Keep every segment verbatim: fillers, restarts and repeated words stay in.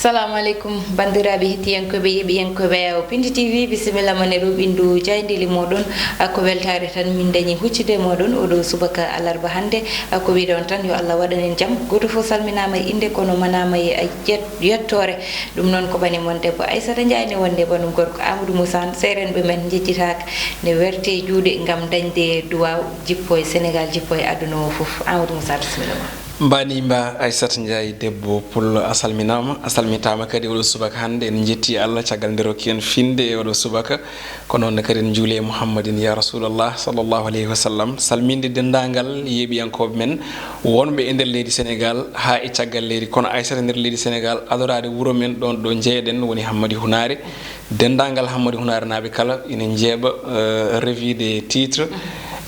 Assalamu aleykum, banndiraaɓe hettiyankooɓe, yeeɓiyankooɓe Awa Pindi T V, bisimilla mon e ɗo ɓinndu jaayndeeli mooɗon. A, ko weltaare tan min dañi huccude e mooɗon oɗo subaka alarba hannde. A, ko wiide on tan yo Allah waɗan en jam. Gooto fof salminaama e innde, kono manaama e jet-, yettoore. Ɗum noon ko bani mon debbo Aissata Ndiaye ne wonde e banum gorko Amadou Moussa Anne, seerenɓe men njejjitaaka ne werte juuɗe ngam dañde duwaaw jippo e Sénégal, jippo e aduna o fof. Amadou Moussa, bisimilla ma. Mbanimba Aissata Ndiaye, debbo pullo, a salminaama, a salmitaama kadi oɗo subaka hannde. En njetti Allah caggal nde rokki en finde e oɗo subaka. Ko noon ne kadi en njuuli e Muhammadin ya Rasulallah sallallahu alayhi wa sallam. Salminde denndaangal yeeɓiyankooɓe men wonɓe e nder leydi Sénégal haa e caggal leydi. Kono Aissata, nder leydi Sénégal, adoraade wuro men ɗoon ɗo njeyeɗen woni Hammadi Hunaare. Denndaangal Hammadi Hunaare naaɓe kala ina njeeɓa, eh, revue des titres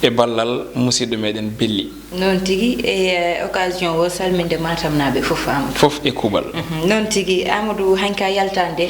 e ballal musidɗo meɗen Belli. Noon tigi, e, eh, occasion o salminde Matamnaaɓe fof, Amadou. Fof e kuuɓal. Mhm. Noon tigi, Amadou, hanki a yaltaani de?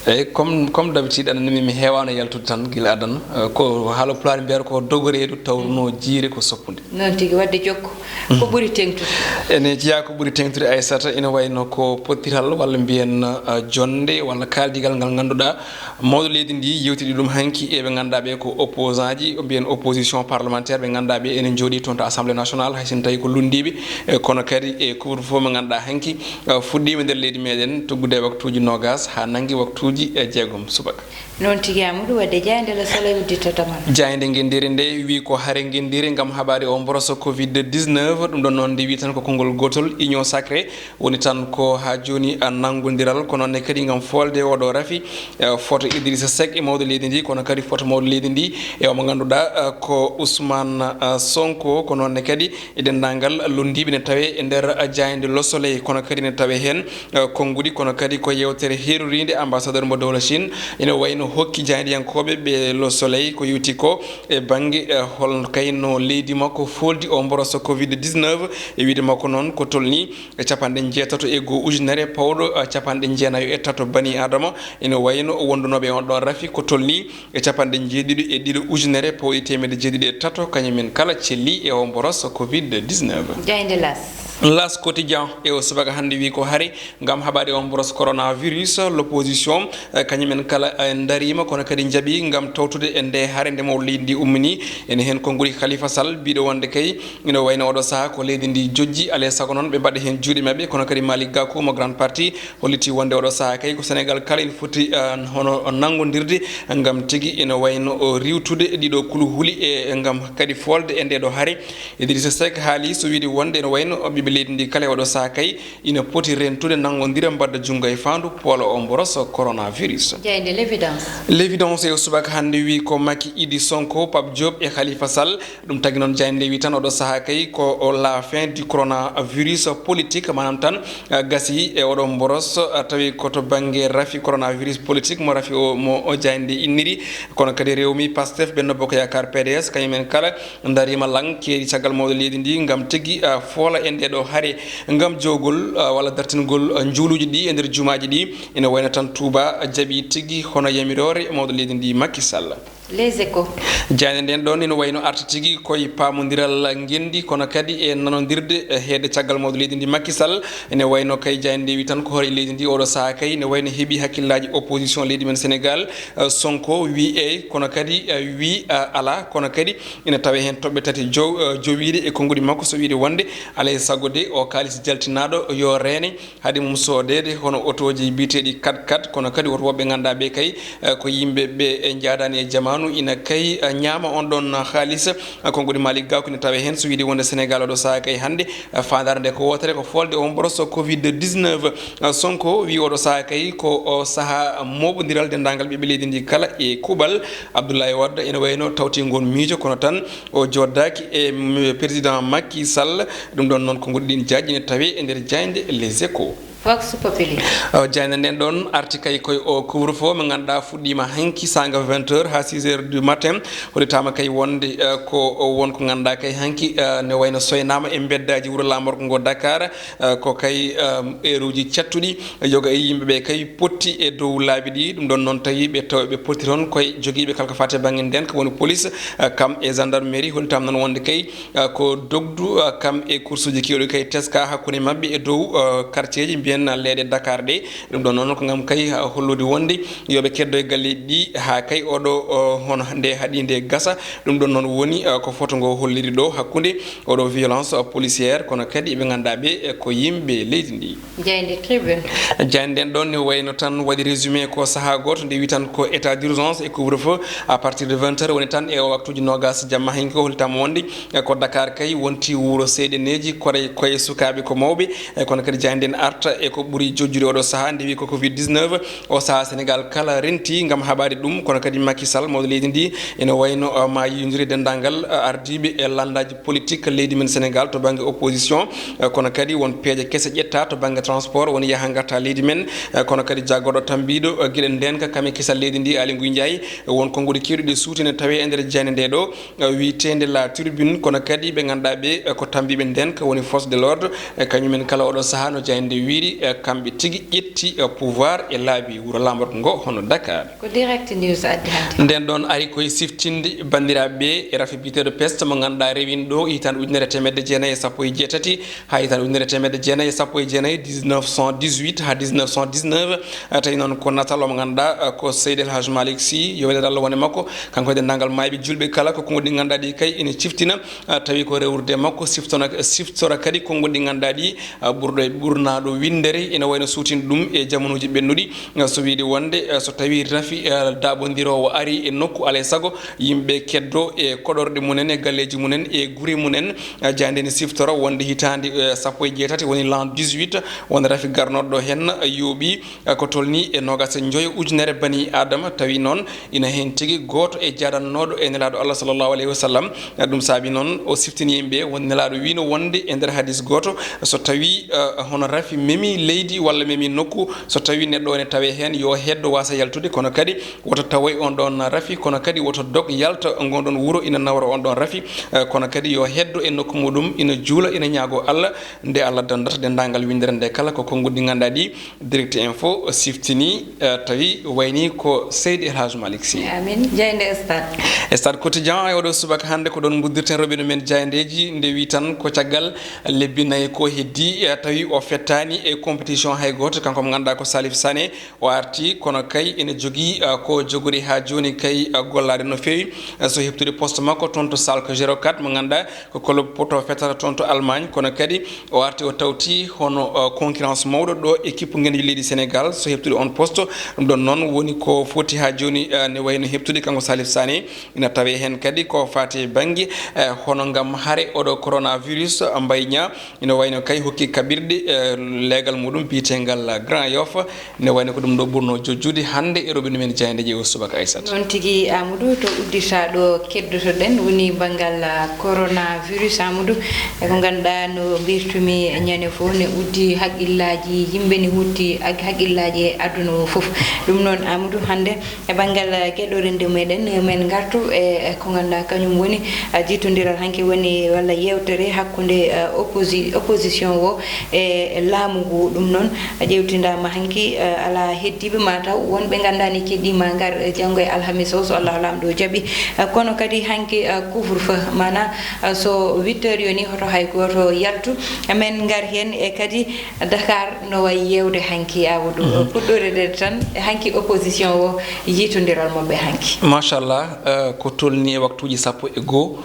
Eyi, comme, comme d'habitude, aɗa anndi mi, mi heewaano yaltude tan gila adana. Eh, ko haala pulaar mbiyata ko dogoreedu, tawruno jiire ko soppude. Noon tigi, waɗde jokku, ko ɓuri teeŋtude? Ene jeyaa ko ɓuri teeŋtude, Aissata, ina wayno ko pottiral walla mbiyen, eh, jonnde walla kaaldigal ngal ngannduɗaa mawɗo leydi ndi yewtidi ɗum hanki e ɓe ngannduɗaa ɓe ko opposant ji, mbiyen opposition parlementaire, ɓe ngannduɗaa ɓe ene njooɗii toon to Assemblée nationale, hay so tawii ko lunndiiɓe, eh, kono kadi e couvre-feu mo ngannduɗaa hanki, eh, fuɗɗiima nder leydi meɗen, tuggude e waktuuji noogas haa nanngi waktuuji, eh, jeegom subaka. Noon tigi, Amadou, waɗde jaaynde Le Soleil uddittata ma. Jaaynde ngenndiire nde wi ko hare ngenndiire ngam haɓaade o mboroso covid dix-neuf. Ɗum ɗoon noon nde wi tan ko konngol gootol, union sacrée, woni tan ko haa jooni, a, nanngondiral, ko noon ne kadi ngam foolde oɗo rafi, eh, foto Idrissa Seck e mawɗo leydi ndi, kono kadi foto mawɗo leydi ndi e omo ngannduɗaa, eh, ko Ousmane, eh, Sonko, ko noon ne kadi e denndaangal lunndiiɓe ne tawee e nder, eh, jaaynde Le Soleil, kono kadi ne tawee heen, eh, konnguɗi, kono kadi ko yeewtere heeroriinde. Ambassadeur mo dowla Chine ina wayno hokki jaayndiyankooɓe ɓe Le Soleil ko yowti ko e bannge, eh, hol kayno leydi makko fooldi o mboroso covid dix-neuf, e wiyde makko noon ko tolnii e capanɗe jeetato e goo ujunere pawɗo, eh, capanɗe jeenayo e tato bani Adama ina wayno wondunooɓe e on ɗon rafi ko tolnii e capanɗe jeeɗiɗi e ɗiɗo ujunere pawɗi teemedde jeeɗiɗi e tato, kañum en kala celli e o mboroso covid dix-neuf. Jaaynde L'As. L'As Quotidien e o subaka hannde wi ko hari ngam haɓaade o mboroso coronavirus, l'opposition, eh, kañum en kala, eh, ndariima, kono kadi njaɓi ngam tawtude e nde hare nde mawɗo leydi ndi ummini. Ene heen konnguɗi Khalifa Sall, biɗo wonde kay ina wayno oɗo sahaa ko leydi ndi jojji, alaa e sago noon ɓe mbaɗa heen juuɗe maɓɓe, kono kadi Malick Gakou mo Grand Parti holliti wonde oɗo sahaa kay ko Sénégal kala ina foti, eh, hono nanngondirde ngam tigi ina wayno o riiwtude ɗiɗo kuluhuli e ngam kadi foolde e nde ɗo hare. Idrissa Seck haali so wiide wonde ina wayno ɓiɓɓe leydi ndi kala e oɗo sahaa kay ina poti rentude nanngondira mbadda junngo e faandu poola o mboroso coronavirus. Jaaynde L'Évidence. L'Évidence e subaka hannde wi ko Macky, Idi, Sonko, Pape Diop e Khalifa Sall. Ɗum tagi noon jaaynde wi tan oɗo sahaa kay ko o la fin du coronavirus politique, maanaam tan, ah, gasi e oɗo mboros, ah, tawi ko to bannge rafi coronavirus politique mo rafi o, mo o jaaynde inniri. Kono kadi Rewmi, Pastef, Benno Bokk Yaakaar, P D S, kañum en kala ndariima laŋ keeri caggal mawɗo leydi ndi ngam tigi, ah, foola e nde ɗo hare ngam jowgol, ah, walla dartingol, ah, njuuluuji ɗi e nder jumaaji ɗi. Ina wayno tan Touba jaɓi tigi hono yamiroore mawɗo leydi ndi Macky Sall. Les Échos. Jaaynde nden ɗon ina wayno arti tigi koye paamondiral ngenndi, kono kadi e nanondirde, eh, heede caggal mawɗo leydi ndi Macky Sall. Ina wayno kay jaaynde nde wi tan ko hoore leydi ndi oɗo sahaa kay ina wayno heɓi hakkillaaji opposition leydi men Sénégal. Eh, Sonko wi eey, kono kadi, eh, wi, eh, alaa, kono kadi ina tawe heen toɓɓe tati jow-, eh, jowiiɗe e konnguɗi makko, so wiide wonde alaa e sago de o kaalis jaltinaaɗo yo reene. Haade mum soodeede hono otooji biyeteeɗi quatre quatre, kono kadi woto woɓɓe ngannduɗaa ɓe kay, eh, ko yimɓe ɓe, eh, njaadaani e jamaanu, ina kay, eh, ñaama on ɗon haalis. Eh, konnguɗi Malick Gakou ina tawe heen, so wiide wonde Sénégal oɗo sahaa kay hannde, eh, faandaare nde ko wootere, ko foolde o mboroso covid dix-neuf. Eh, Sonko wi oɗo sahaa kay ko o sahaa mooɓondiral denndaangal ɓiɓɓe leydi ndi kala e kuuɓal. Abdoulaye Wade ina wayno tawti ngoon miijo, kono tan o jooɗdaaki e, mm, président Macky Sall. Ɗum ɗon noon ko nguɗi ɗin jaaƴi ne tawe e nder jaaynde Les Échos. Vox Populi. O, jaaynde nden ɗon arti kay koye o couvre-feu mo ngannduɗaa fuɗɗiima hanki saanga vingt heures haa six heures du matin. Hollitaama kay wonde, eh, ko o won ko ngannduɗaa kay hanki, eh, ne wayno soynaama e mbeddaaji wuro laamorgo ngo Dakar, eh, ko kay, eh, eeruuji cattuɗi. Yoga e yimɓe ɓe kay potti e dow laabi ɗi. Ɗum ɗon noon tawi ɓe taw ɓe potti toon koye jogiiɓe kala ko faati e bannge nden ko woni police, eh, kam e gendarmerie. Hollitaama noon wonde kay, eh, ko dogdu, eh, kam e coursuuji keewɗi kay teska hakkunde maɓɓe e dow, eh, quartier ji mbiyen Leeɗe Dakar ɗe. Ɗum ɗon noon ko ngam kay, ah, hollude wonde yo ɓe keddo e galleeji ɗi haa kay oɗo, oh, hono nde haɗi nde gasa. Ɗum ɗon noon woni, ah, ko foto ngo holliri ɗo hakkunde oɗo violence, ah, policière, kono kadi ɓe ngannduɗaa ɓe, eh, ko yimɓe leydi ndi. Jaaynde Tribune. Jaaynde nden ɗon ne wayno tan waɗi résumé ko sahaa gooto, nde wi tan ko état d'urgence et couvre-feu à partir de vingt heures, woni tan e o waktuuji noogas jamma. Heen ko hollitaa wonde, eh, ko Dakar kay wonti wuro seyɗeneeji, koye, koye sukaaɓe ko mawɓe, eh, kono kadi jaaynde nden arta e ko ɓuri jojjude oɗo sahaa, nde wi ko covid dix-neuf. O sahaa Sénégal kala renti ngam haɓaade ɗum, kono kadi Macky Sall, mawɗo leydi ndi, ene wayno, eh, ma yiyondire denndaangal, eh, ardiiɓe e lanndaaji politique leydi men Sénégal to bannge opposition, eh, kono kadi won peeje kese ƴetta to bannge transport, woni yaha ngarta leydi men, eh, kono kadi jaggorɗo tambiiɗo, eh, geɗe ndenka kam e kisal leydi ndi, Aly Ngouille Ndiaye, eh, won konnguɗi keewɗi ɗi suuti ne tawee e nder jaaynde nde ɗo, eh, wiyeteende La Tribune, kono kadi ɓe ngannduɗaa ɓe, eh, ko tambiiɓe ndenka, woni force de l'ordre, eh, kañumen kala oɗo sahaa no jaaynde wiiri, eh, kamɓe tigi ƴetti, eh, pouvoir e laabi wuro laamorgo ngo hono Dakar. Ko Direct News addi hannde. Nden ɗon ari koye siftinde banndiraaɓe ɓe e rafi biyeteeɗo peste mo ngannduɗaa rewino ɗo hitaande ujunere e teemedde jeenayi e sappo e jeetati haa hitaande ujunere e teemedde jeenayi e sappo e jeenayi, dix-neuf cent dix-huit haa dix-neuf cent dix-neuf. Eh, tawi noon ko natal o mo ngannduɗaa, eh, ko Seydi El Hadj Malick Sy, yo welal Allah won e makko, kanko e denndaangal maayɓe julɓe kala, ko konnguɗi ngannduɗaa ɗi kay ene ciftina, eh, tawi ko rewrude e makko, siftona, siftora kadi konnguɗi ngannduɗaa ɗi, ah, ɓurɗo e ɓurnaaɗo winndere, ina wayno suutini ɗum e jamanuuji ɓennuɗi, ah, so wiide wonde, ah, so tawii rafi, ah, daaɓondiroowo arii e nokku, alaa e sago yimɓe keddo e koɗorɗe mumen, e galleeji mumen, e gure mumen. Ah, jaaynde ne siftora wonde hitaande, eh, sappo e jeetati, woni l'an dix-huit, won rafi garnorɗo heen, ah, yooɓii, ah, ko tolnii e noogaas e njoyo ujunere bani Aadama, tawi noon ina heen tigi gooto e jaadannooɗo e Nelaaɗo Allah sallallahu alayhi wa sallam. Ɗum saabi noon o siftini yimɓe won Nelaaɗo wiino wonde e nder hadis gooto, so tawii, eh, hono rafi memii leydi walla memii nokku, so tawii neɗɗo o ne tawee heen, yo heddo waasa yaltude, kono kadi woto tawoy on ɗon rafi, kono kadi woto dog yalta ngon ɗon wuro ina nawra on ɗon rafi, eh, kono kadi yo heddo e nokku muɗum ina juula, ina ñaago Allah, nde Allah danndata denndaangal winndere nde kala. Ko konnguɗi ngannduɗaa ɗi, Direct Info siftini, eh, tawi wayni ko Seydi El Hadj Malick Sy. Amin. Jaaynde Stade. Stade Quotidien, e oɗo subaka hannde ko ɗon nguddirten roɓino men jaayndeeji, nde wi tan ko caggal lebbi nayi ko heddi, eh, tawi o fettaani e compétition hay gooto, kanko mo ngannduɗaa ko Salif Sané, o arti, kono kay ene jogii, eh, ko jogori haa jooni kay, eh, gollaade no feewi, eh, so heɓtude poste makko toon to Schalke zéro quatre mo ngannduɗaa ko club poto fettata toon to Allemagne, kono kadi o arti o tawti hono, uh, concurrence mawɗo ɗo équipe ngenndi leydi Sénégal, so heɓtude on poste. Ɗum ɗon noon woni ko foti haa jooni, uh, ne wayno heɓtude kanko Salif Sané. Ina tawee heen kadi ko faati e bannge, uh, hono ngam hare oɗo coronavirus, uh, mbayña, ina wayno kay hokki kaɓirɗe, uh, leegal muɗum biyeteengal, uh, Grand Yoff. Ne wayno ko ɗum ɗo ɓurno jojjude hannde e roɓino men jaayndeeji o subaka, Aissata. Noon tigi, Amadou, to uddita ɗo keddotoɗen woni banngal, ah, coronavirus, Amadou. E ko ngannduɗaa no mbirtumi ñande fof ne uddi haqqillaaji yimɓe, ne hutti haq-, haqqillaaji e aduna o fof. Ɗum noon, Amadou, hannde e banngal, ah, keɗorinde meɗen, men ngartu e, e ko ngannduɗaa kañum woni, ah, jiitondiral hanki woni walla yeewtere hakkunde, ah, opposi-, opposition o e laamu ngu. Ɗum noon, a ƴeewtindaama hanki, eh, alaa heddiiɓe, ma taw won ɓe nganndaani keɗii ma ngar, eh, janngo e alhamis o, so Allahu Laamɗo jaɓi. Eh, kono kadi hanki, eh, couvre-feu, maanaa, eh, so huit heures yoni, hoto hay gooto yaltu. Amen ngar heen e kadi Dakar no wayi yeewde hanki, Amadou. Mhm. Puɗɗoreede tan, hanki opposition o, yiitondiral maɓɓe hanki. Machallah, eh, ko tolnii e waktuuji sappo e goo,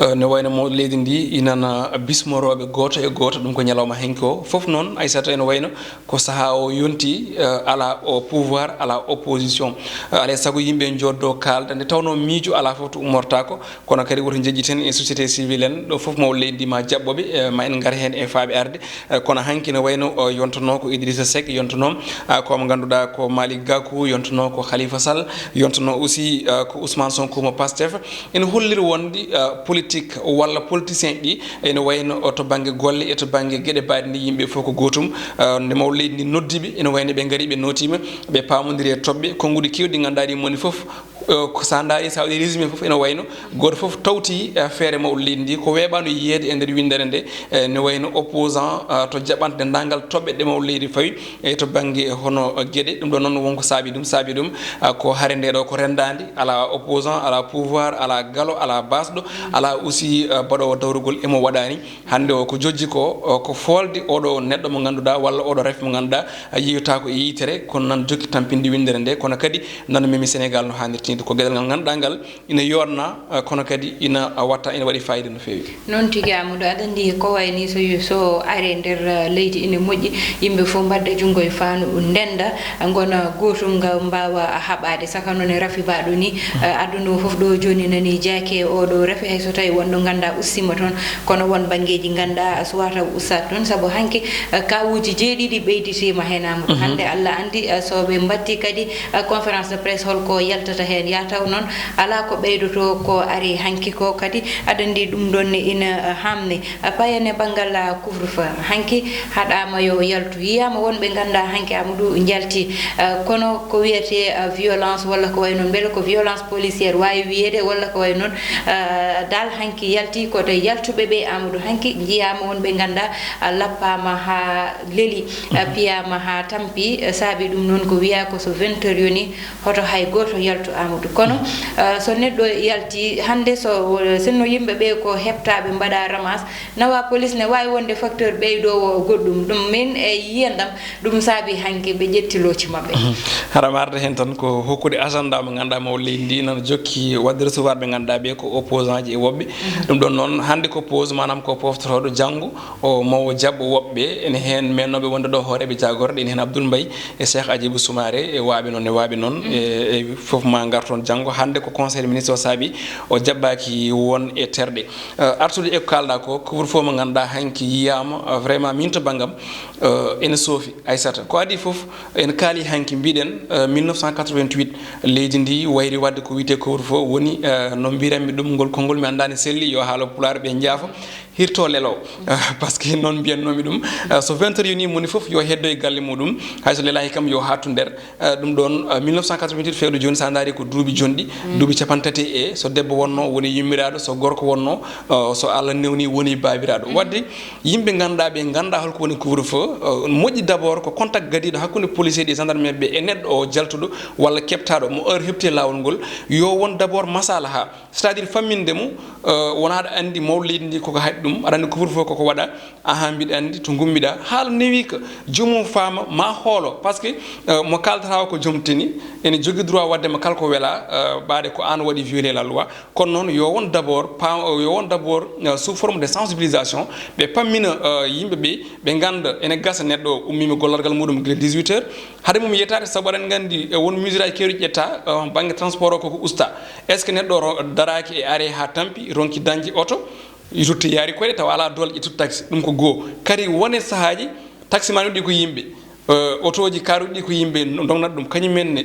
eh, ne wayno mo leydi ndi inana bismorooɓe gooto e gooto, ɗum ko ñalawma hanki o. Fof noon, Aissata, ene wayno ko sahaa o yonti, eh, alaa o pouvoir, alaa opposition. Eh, alaa e sago yimɓe njooddoo kaalda, nde tawnoo miijo alaa fof to ummortaako, kono kadi woto njejjiten e société civile en, ɗo fof mawɗo leydi ndi ma jaɓɓo ɓe, eh, ma en ngar heen e faaɓe arde. Eh, kono hanki no wayno, eh, yontonoo ko Idrissa Seck, yontonoo, ah, ko mo ngannduɗaa ko Malick Gakou, yontonoo ko Khalifa Sall, yontonoo aussi, ah, ko Ousmane Sonko mo Pastef. Ene holliri wonde, ah, politique walla politicien ɗi ene wayno to bannge golle e to bannge geɗe mbaɗe nde yimɓe fof ko gootum. Ah, nde mawɗo leydi ndi noddi ɓe, ene wayno ɓe ngari, ɓe nootiima, ɓe paamondiri e toɓɓe, konnguɗi keewɗi ɗi ngannduɗaa ɗi moni fof Eh, ko sa ndaari, sa waɗi résumé fof ene wayno gooto fof tawti, eh, feere mawɗo leydi ndi, ko weeɓaano yiyeede e nder winndere nde, eh, ne wayno opposant, eh, to jaɓɓante denndaangal toɓɓe ɗe mawɗo leydi fawi, e to bannge hono geɗe. Ɗum ɗo noon wonko saabi ɗum, saabi ɗum, eh, ko hare nde ɗo ko renndaande, alaa opposant, alaa pouvoir, alaa galo, alaa baasɗo, alaa aussi, eh, baɗoowo dawrugol emo waɗaani. Hannde o ko jojji ko, o ko foolde oɗo neɗɗo mo ngannduɗaa walla oɗo ref mo ngannduɗaa a yiyata ko e yitere, kono nan jokki tampinde winndere nde, kono kadi nana memi Sénégal no haanirta ni. Ko geɗal ngal ngannduɗaa ngal ina yoorna, eh, kono kadi ina watta, ina waɗi fayida no feewi. Noon tigi, Amadou, aɗa anndi ko wayi ni so, so ari nder, eh, leydi ina moƴƴi, yimɓe fof mbaɗda junngo e faandu, ndennda, ngona gootum, nga mbaawa haɓaade. Saka noon e rafi mbaɗo ni, eh, aduna o fof ɗo jooni nani jaake oɗo rafi, hay so tawi wonɗo ngannda ussima toon, kono won banngeeji ngannda suwata ustat toon, sabu hanki, eh, kawuuji jeeɗiɗi ɓeyditiima heen, Amadou. Mhm. Hannde Allah anndi, eh, so ɓe mbatti kadi, eh, conférence de presse, holko yaltata heen? Ya taw noon alaa ko ɓeydoto ko ari hanki ko kadi, aɗa anndi ɗum ɗoon ne ina, eh, haamni. Eh, payen e banngal, eh, couvre-feu, hanki haɗaama yo yaltu. Yiyaama wonɓe ngannda hanki, Amadou, njalti, eh, kono ko wiyetee, eh, violence walla ko wayi noon, mbele ko violence policière waawi wiyeede walla ko wayi noon, eh, dal hanki yalti ko to yaltuɓe ɓe, Amadou, hanki njiyaama wonɓe ngannda, eh, lappaama haa leli, eh, piyaama haa tampi, eh, saabi ɗum noon ko wiyaa ko so vingt heures yoni, hoto hay gooto yaltu, Amadou. Kono, eh, so neɗɗo yalti hannde, so, sinno yimɓe ɓe ko heɓtaaɓe mbaɗa ramas, nawa police ne waawi wonde facteur ɓeydoowo goɗɗum. Ɗum min e yiyan ɗam, ɗum saabi hanki ɓe ƴetti looci maɓɓe. Mhm. Haɗa arde heen tan ko hokkude agenda mo ngannduɗaa mawɗo leydi ndi nana jokki waɗde recevoir ɓe ngannduɗaa ɓe ko opposant ji e woɓɓe. Mhm. Ɗum ɗoon noon hannde ko pause, maanaam ko pooftorooɗo, janngo o mawo jaɓɓo woɓɓe. Ene heen meennooɓe wonde ɗo hooreeɓe jaagorɗe, ene heen Abdoul Mbaye e Cheikh Hadjibou Soumaré e waaɓe noon, e waaɓe noon, e, e fof ma ngar toon janngo. Hannde ko conseil des ministres o saabi o jaɓɓaaki won e terɗe. Eh, artude e ko kaalɗaa ko, couvre-feu mo ngannduɗaa hanki yiyaama, eh, vraiment min to banngam, eh, ene soofi, Aissata. Ko adii fof, en kaali hanki, mbiɗen, eh, mille neuf cent quatre-vingt-huit, leydi ndi wayri waɗde ko wiyetee couvre-feu, woni, eh, no mbiranmi ɗum, ngol konngol mi anndaani selli, yo haalo pulaar ɓe njaafo. Hirto lelo, eh, par ce que noon mbiyannoomi ɗum, eh, so vingt heures yoni, moni fof yo heddo e galle muɗum, hay so lelaaki kam yo haattu nder, eh, ɗum ɗoon, eh, mille neuf cent quatre-vingt-huit fewde jooni, so a ndaari ko duuɓi jonɗi, duuɓi capanɗe tati e, so debbo wonno woni yummiraaɗo, so gorko wonno, eh, so Allah newni woni baabiraaɗo. Waɗde yimɓe ngannduɗaa ɓe nganndaa holko woni couvre-feu, eh, moƴƴi d'abord ko contact gadiiɗo hakkunde policier ɗi, gendarme ɓe e neɗɗo o jaltuɗo walla keɓtaaɗo mo heure heɓti e laawol ngol, yo won d'abord masalaha. C'est-à-dire famminde mo, eh, wona aɗa anndi mawɗo leydi ndi koko haɗi ɗum, aɗa anndi couvre-feu koko waɗa, ahan mbiɗa anndi to ngummiɗa, haala newi ka, joomum faama, ma hoolo, par ce que, eh, mo kaldata o ko joom teni, ene jogii droit waɗde ma kala ko wela, eh, ɓaade ko aan waɗi violer la loi, kono noon yo won d'abord pa-, yo won d'abord, eh, sous forme de sensibilisation, ɓe pammina, eh, yimɓe ɓe, ɓe ngannda ene gasa neɗɗo o ummiima gollorgal muɗum gila dix-huit heures, hade mum yettaade, sabu aɗa anndi e won mesure aji keewɗi ƴetta, eh, bannge transport o koko usta. Est-ce que neɗɗo ro-, daraaki e arrêt haa tampi, ronki dañde oto, rutti yaari koyɗe tawa alaa doole ƴettude taxi? Ɗum ko goo. Kadi wone sahaaji, taximan uji ɗi ko yimɓe, eh, otooji, karuuji ɗi ko yimɓe ndognata ɗum. Kañum en ne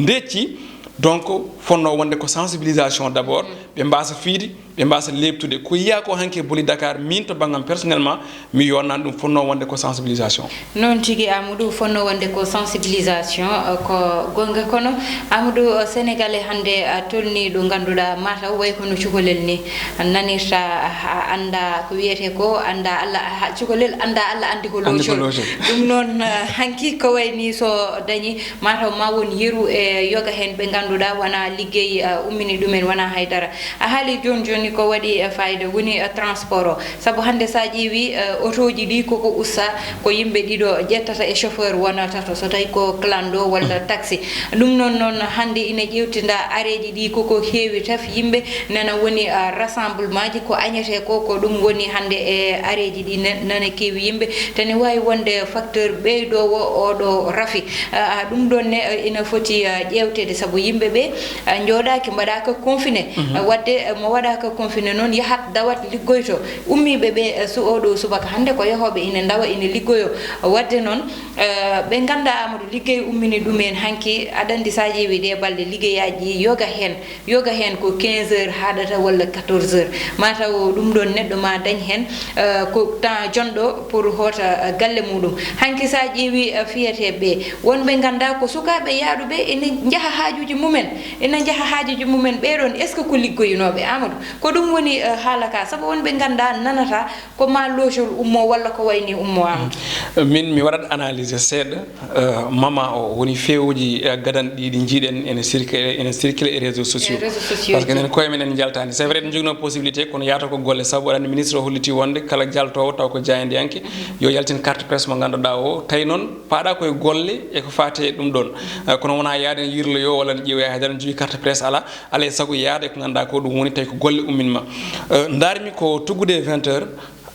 ndecci, donc fotnoo wonde ko sensibilisation d'abord, ɓe mbaasa fiide, ɓe mbaasa leeɓtude. Ko yiyaa ko hanki e Boli Dakar, min to banngam personnellement, mi yonnaani ɗum, fotnoo wonde ko sensibilisation. Noon tigi, Amadou, fotnoo wonde ko sensibilisation, eh, ko goonga. Kono, Amadou, eh, Sénégalais hannde, eh, tolnii ɗo ngannduɗaa mataw way kono cukalel ni nanirta, a annda ko wiyetee ko, annda Allah, ha, cukalel annda Allah anndi ko loocol. Anndi ko loocol. Ɗum noon, eh, hanki ko wayi ni so dañi mataw ma won yeru e yoga heen ɓe ngannduɗaa wona liggey, eh, ummini ɗumen, wona haydara. A haali jooni jooni ko waɗi, eh, fayida woni, eh, transport o. Sabu hannde so a ƴeewi, eh, otooji ɗi koko usta, ko yimɓe ɗiɗo ƴettata e chauffeur wona tato, so tawi ko clando walla taxi. Ɗum noon, noon hannde ina ƴeewtinda areeji ɗi koko heewi taf, yimɓe nana woni, eh, rassemblement ji, ko añetee ko, ko ɗum woni hannde e areeji ɗi ne-, nana keewi yimɓe. Tene waawi wonde facteur ɓeydoowo oɗo rafi. Eh, ɗum ɗoon ne, eh, ina foti, eh, ƴeewteede, sabu yimɓe ɓe, eh, njooɗaaki, mbaɗaaka confiné. Mhm. Eh, waɗde, eh, mo waɗaaka Confiné noon yahat dawat liggoyto. Ummiiɓe ɓe, eh, su-, oo ɗoo subaka hannde ko yahooɓe ina ndawa, ina liggoyo. Waɗde noon, eh, ɓe nganndaa Amadou liggey ummini ɗum en hanki, aɗa anndi so a ƴeewi ɗee balɗe liggeyaaji ɗi yoga heen, yoga heen ko quinze heures haaɗata walla quatorze heures. Ma taw ɗum ɗoon neɗɗo ma dañ heen, eh, ko temps jonɗo pour hoota, eh, galle muɗum. Hanki so a ƴeewi, eh, fiyateeɓe ɓe, won ɓe nganndaa ko sukaaɓe yaaɗuɓe ina njaha haajuuji mumen, ina njaha haajuuji mumen. Ɓee ɗoon, est-ce que ko liggoyinooɓe, Amadou? Ko ɗum woni, eh, haala ka, sabu won ɓe nganndaa, nanata ko ma loosol ummo walla ko wayni ummo, Amadou. Min mi waɗat analyse seeɗa, eh, mama o woni feewuji, eh, gadanɗi ɗi njiiɗen ene circule, ene circule e réseaux sociaux. E réseaux sociaux. Parce que enen koye men en njaltani. C'est vrai, en joginoo possibilité, kono yaata ko golle, sabu aɗa anndi ministre o holliti wonde kala jaltoowo taw ko jaayndiyanke, yo yaltin carte presse mo ngannduɗaa o. Tawi noon paaɗa koye golle e ko faati e ɗum ɗoon. Eh, kono wonaa yaade ne yirloyo walla ne ƴeewoya haydara, ne jogii carte presse alaa, alaa e sago yaade ko ngannduɗaa ko ɗum woni tawi ko golle umminma. Eh, ndaarmi ko tuggude e vingt heures,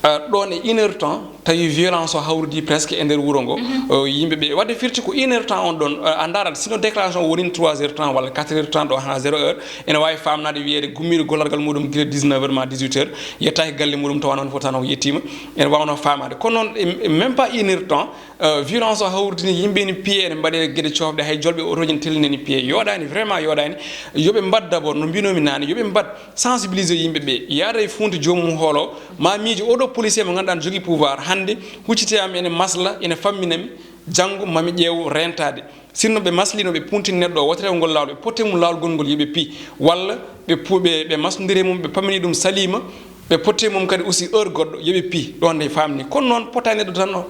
eh, ɗoon e une heure temps, tawi violence o hawridi presque e nder wuro ngo. Eh, yimɓe ɓe, waɗde firti ko une heure temps on ɗoon, eh, a ndaarat, sinon déclaration o wonino trois heures temps walla quatre heures temps, ɗo hana zéro heure, ene waawi faamnaade wiyeede gummiiɗo gollorgal muɗum gila dix-neuf heures ma dix-huit heures, yettaaki galle muɗum tawa noon foti tan o yettiima, ene waawnoo faamaade. Kono noon, e, e même pas une heure temps, eh, violence o hawridini yimɓe ene piye, ene mbaɗe geɗe coofɗe, hay jolɓe otoji ne tellini ene piye. Yooɗaani, vraiment yooɗaani. Yo ɓe mbaɗ d'abord, no mbinoomi naane, yo ɓe mbaɗ sensibiliser yimɓe ɓe, yaada e fuunti joomum hoolo, ma miijo oɗo policier mo ngannduɗaa ne jogii pouvoir, hannde huccite am ene masla, ene famminami, janngo mami ƴeew rentaade. Sinno ɓe maslino, ɓe puntini neɗɗo o, wottere ngol laawol, ɓe potte mum laawol gongol, yo ɓe pi, walla ɓe pu-, ɓe, ɓe masndiri mum, ɓe pammini ɗum saliima, ɓe potte mum kadi aussi heure goɗɗo, yo ɓe pi, ɗon nde faamni. Kono noon, pota neɗɗo tan o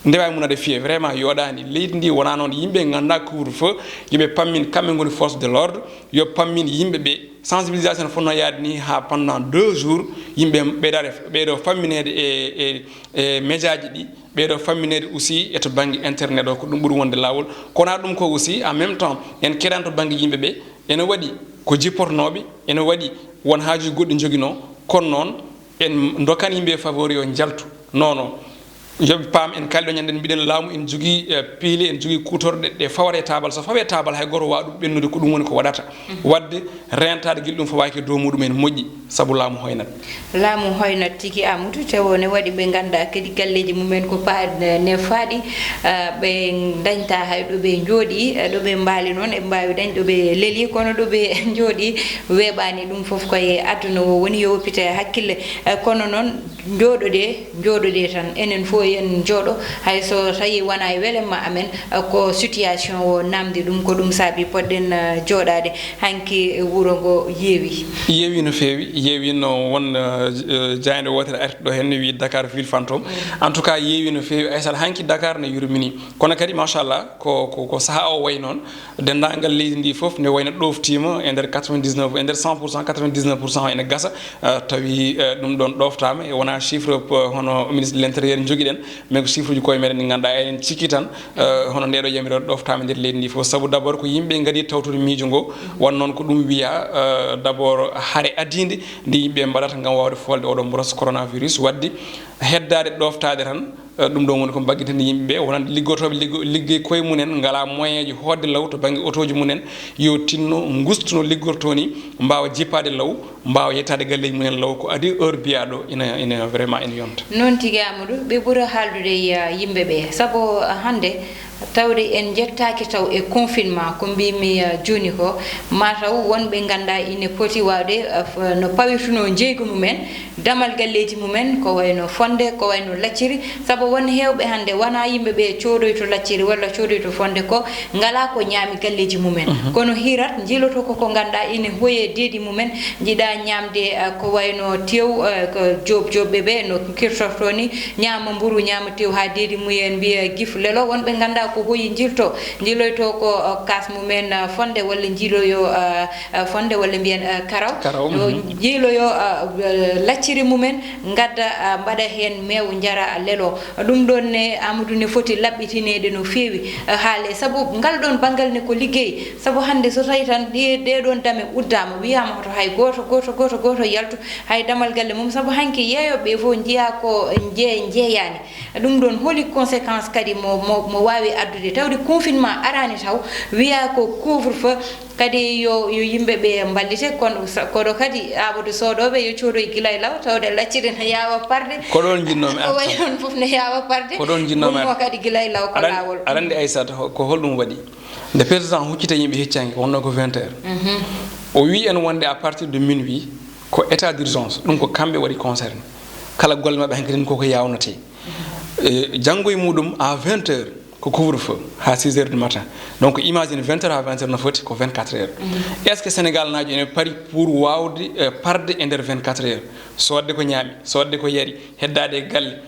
ndewa mum aɗa fiye, vraiment yooɗaani. Leydi ndi wonaa noon, yimɓe nganndaa couvre-feu, yo ɓe pammin, kamɓe ngoni force de l'ordre, yo pammin yimɓe ɓe. Sensibilisation fotnoo yaade ni haa pendant deux jours, yimɓe ɓeydaade, ɓeydo fammineede e, e, e médiaji ɗi, ɓeydo fammineede aussi e to bannge internet o, ko ɗum ɓuri wonde laawol. Kono ɗum ko aussi, en même temps, en keɗan to bannge yimɓe ɓe, ene waɗi ko jippornooɓe, ene waɗi won haajuuji goɗɗi njoginoo, kono noon, en ndokkan yimɓe favori yo njaltu. Non, non. Yo ɓe paam, en kaalɗo ñande, mbiɗen laamu en jogii, eh, piili, en jogii kuutorɗe ɗe fawata e taabal. So fawii e taabal, hay gooto waawa ɗum ɓennude, ko ɗum woni ko waɗata. Mhm. Waɗde rentaade gila ɗum fawaaki e dow muɗum en moƴƴi, sabu laamu hoynat. Laamu hoynat tigi, Amadou, tawo ne waɗi ɓe nganndaa kadi galleeji mumen ko pa-, ne faaɗi, eh, ɓe ndañta hay ɗo ɓe njooɗi, eh, ɗo ɓe mbaali noon, ɓe mbaawi dañ ɗo ɓe leli, kono ɗo ɓe njooɗi weeɓaani. Ɗum fof ko e aduna o woni, yo woppite hakkille. Eh, kono noon, njooɗoɗee, njooɗoɗee tan. Enen fof en njooɗo, hay so tawi wonaa e welemma amen, eh, ko situation o namdi ɗum, ko ɗum saabi poɗɗen, eh, jooɗaade. Hanki wuro ngo yeewi. Yeewi no feewi, yeewi no won, eh, eh, jaaynde wootere arti ɗo heen, ne wiyi Dakar ville fantôme. Mm. En tout cas, yeewi no feewi, Aysata, hanki Dakar ne yurmini. Kono kadi, machallah, ko, ko, ko sahaa o wayi noon, denndaangal leydi ndi fof ne wayno ɗoftiima e nder quatre-vingt-dix-neuf, e nder cent pour cent, quatre-vingt-dix-neuf pour cent ene gasa, eh, tawi, eh, ɗum ɗoon ɗoftaama, e wonaa chiffre, eh, hono ministre de l'intérieur njogiɗen, mais ko chiffre uji koye meɗen ɗi ngannduɗaa eɗen cikki tan, eh, hono ndeɗo yamiroore ɗoftaama nder leydi ndi fof. Sabu d'abord ko yimɓe ngadi tawtude miijo ngo, won noon ko ɗum wiya, eh, d'abord hare adiinde nde yimɓe mbaɗata ngam waawde foolde oɗo mboros coronavirus, waɗde heddaade ɗoftaade tan. Eh, ɗum ɗoon woni ko mbagginta yimɓe ɓe, wonande liggotooɓe liggo-, liggey koye mumen, ngalaa moyen ji hootde law to bannge otooji mumen, yo tinno, ngusto no liggortoo ni, mbaawa jippaade law, mbaawa yettaade galleeji mumen law. Ko adii heure biyaaɗo ina, ina vraiment ina yonta. Noon tigi, Amadou, ɓe ɓura haaldude e, ah, yimɓe ɓe, sabu, ah, hannde tawde en njettaaki taw e confinement, ko mbiymi, ah, jooni ko, ma taw won ɓe nganndaa ine poti waawde, ah, f-, no pawirtunoo njeeygu mumen, damal galleeji mumen, ko wayno fonde, ko wayno lacciri, sabu won heewɓe hannde wonaa yimɓe ɓe coodoyto lacciri walla coodoyto fonde, ko ngalaa ko ñaami galleeji mumen. Mhm. Kono hirat njiiloto ko, ko ngannduɗaa ine hoye deedi mumen, njiɗa ñaamde, eh, ko wayno tew, eh, ko joob joobɓe ɓe no kirtorto ni, ñaama mburu, ñaama tew haa deedi mumen mbiya gif lelo. Won ɓe ngannduɗaa ko hoyi njilto, njiiloyto ko, eh, kaas mumen, eh, fonde walla njiiloyo, eh, eh, fonde walla mbiyen, eh, karaw. Karaw, yo mhm. Njiiloyo, eh, eh, lacciri mumen, ngadda, eh, mbaɗa heen meew, njara lelo. Ɗum ɗoon ne, Amadou, ne foti laɓɓitineede no feewi, eh, haale, sabu ngal ɗoon banngal ne ko liggey. Sabu hannde so tawi tan ɗe, ɗee ɗoon dame uddaama, wiyaama hoto hay gooto, gooto, gooto, gooto yaltu, hay damal galle mum, sabu hanki yeeyooɓe ɓe fof njiyaa ko nje-, njeeyaani. Ɗum ɗoon, holi conséquence kadi mo, mo, mo waawi Addude tawde confinement araani taw, wiyaa ko couvre-feu, kadi yo, yo yimɓe ɓe mballite, kono sa-, kono kadi Amadou, soodooɓe yo coodoy gila e law, tawde lacciri ne yaawa parde. Ko ɗoon njinnoomi arde. Ko wayi noon fof ne yaawa parde. Ko ɗoon njinnoomi arde. Wonno kadi gila e law ko laawol. Aɗa anndi, Aysata, ko holɗum waɗi? Nde président huccita yimɓe hecci hanki, wonno ko vingt heures. Mhm. O wii en wonde à partir de minuit, ko état d'urgence, ɗum ko kamɓe waɗi concerné. Kala golle maɓɓe hanki kadi koko yawnotee. E, janngo e muɗum à vingt heures, ko couvre-feu haa six heures du matin. Donc, imagine vingt heures à vingt heures no foti ko vingt-quatre heures. Mhm. Est-ce que Sénégal naajo ene pari pour waawde, eh, parde e nder vingt-quatre heures? Soodde ko ñaami, soodde ko yari, heddaade e galle.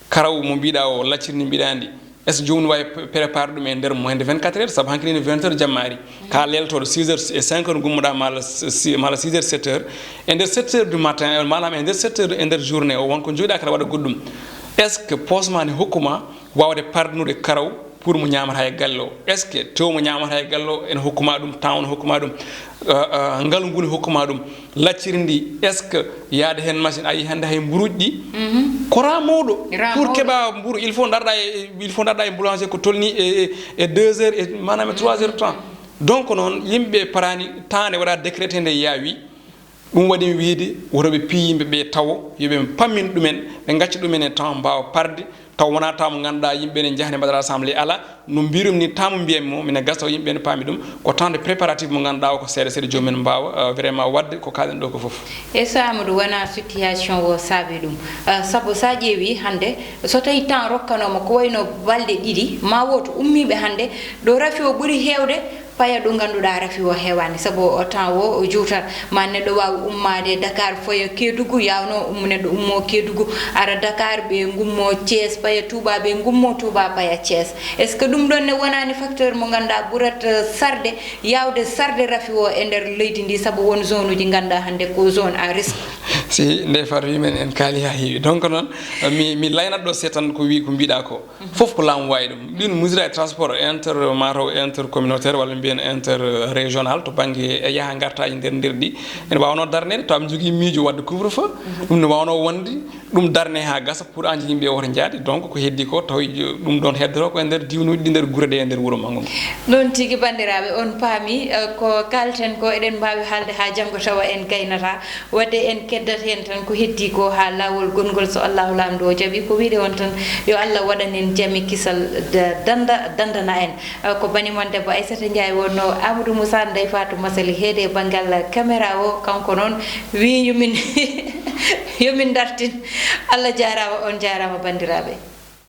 Karaw mo mbiɗa o, lacciri ndi mbiɗa ndi. Est-ce que joomum wawi p-, prépare ɗum e nder moins de vingt-quatre heures? Sabu hanki ni vingt heures jammaari. Ka leeltoɗo six heures e cinq heures gummoɗa, mala si-, mala six heures, sept heures. E nder sept heures du matin, maanaam e nder sept heures e nder journée o, won ko joɗa kala waɗa goɗɗum. Est-ce que poosma ne hokkuma wawde parnude karaw pour mo ñamata e galle o? Est-ce que tew mo ñamata e galle o ene hokkuma ɗum, temps o ne hokkuma ɗum, euh, euh, ngalu ngu ne hokkuma ɗum, lacciri ndi? Est-ce que yaade heen machine, a yii hannde hay mburuuji ɗi? Mhm. Ko raa mawɗo. Raa pour mawɗo. Keɓa mburu, il faut darɗa e, il faut darɗa e boulanger ko tolni e, e, e deux heures, e, maanaam e trois heures de temps. Donc noon, yimɓe parani temps nde waɗa décrété nde yaawi. Ɗum waɗi mi wiide woto ɓe piyi yimɓe ɓe tawo, yo ɓe pammin ɗumen, ɓe ngacca ɗumen e temps, mbaawa parde, taw wonaa temps mo ngannduɗaa yimɓe ne njahne mbaɗa rassemblée, alaa, no mbirum ni temps mo mbiyatmi mo, mine gasa taw yimɓe ne paami ɗum, ko temps de préparatif mo ngannduɗaa o ko seeɗa seeɗa joomum en mbaawa, euh, vraiment waɗde ko kaalɗen ɗo ko fof. E so Amadou wonaa situation o saabi ɗum, euh, sabu sa ƴeewi hannde, so tawi temps rokkanooma ko wayno balɗe ɗiɗi, ma wooto ummiiɓe hannde ɗo rafi o ɓuri heewde, paya ɗo ngannduɗaa rafi o heewaani, sabu o temps o, o juutat. Ma neɗɗo waawi ummaade Dakar, foya Kédougou, yaawno um-, neɗɗo ummo Kédougou, ara Dakar, ɓe ngummo Thiès, paya Touba, ɓe ngummo Touba, paya Thiès. Est-ce que ɗum ɗon ne wonaani facteur mo ngannduɗaa ɓurat, eh, sarde, yaawde sarde rafi o e nder leydi ndi, sabu won zone uji ngannduɗaa hannde ko zone à risque? Si, nde Fatou wi men en kaali haa heewi. Donc noon, mi, mi laynat ɗo seetan ko wi, ko mbiɗa ko. Fof ko laamu wawi ɗum. Ɗin mesure e transport inter, mataw intercommunautaire, walla mbiyen interrégional, to banggue e yaha ngartaji nder, nder ɗi. Ene wawno darnede, taw mi jogui miijo wadde couvre-feu. Ɗum ne wawno wonde, ɗum darne ha gasa pour anji yimɓe woto jaade. Donc ko heddi ko, taw ɗum ɗon heddoto ko e nder diwnuji ɗi, nder guure ɗe, e nder wuuro manngo ngo. Noon tigi, bandiraɓe, on paami, eh, ko kalten ko, eɗen mbawi haalde ha janngo tawa en gaynata. Wadde en keddat heen tan ko heddi ko haa laawol gongol, so Allahu Laamɗo o jaɓi. Ko wiyde on tan, yo Allah waɗan en jam e kisal, da-, danda-, dandana en. Eh, ko bani mon debbo Aissata Ndiaye wonno, Amadou Moussa, Ndeye Fatou Massaly Heede e banngal caméra o, kanko noon wi yo min, yo min dartin. Allah jaaraama, on jaaraama, banndiraaɓe.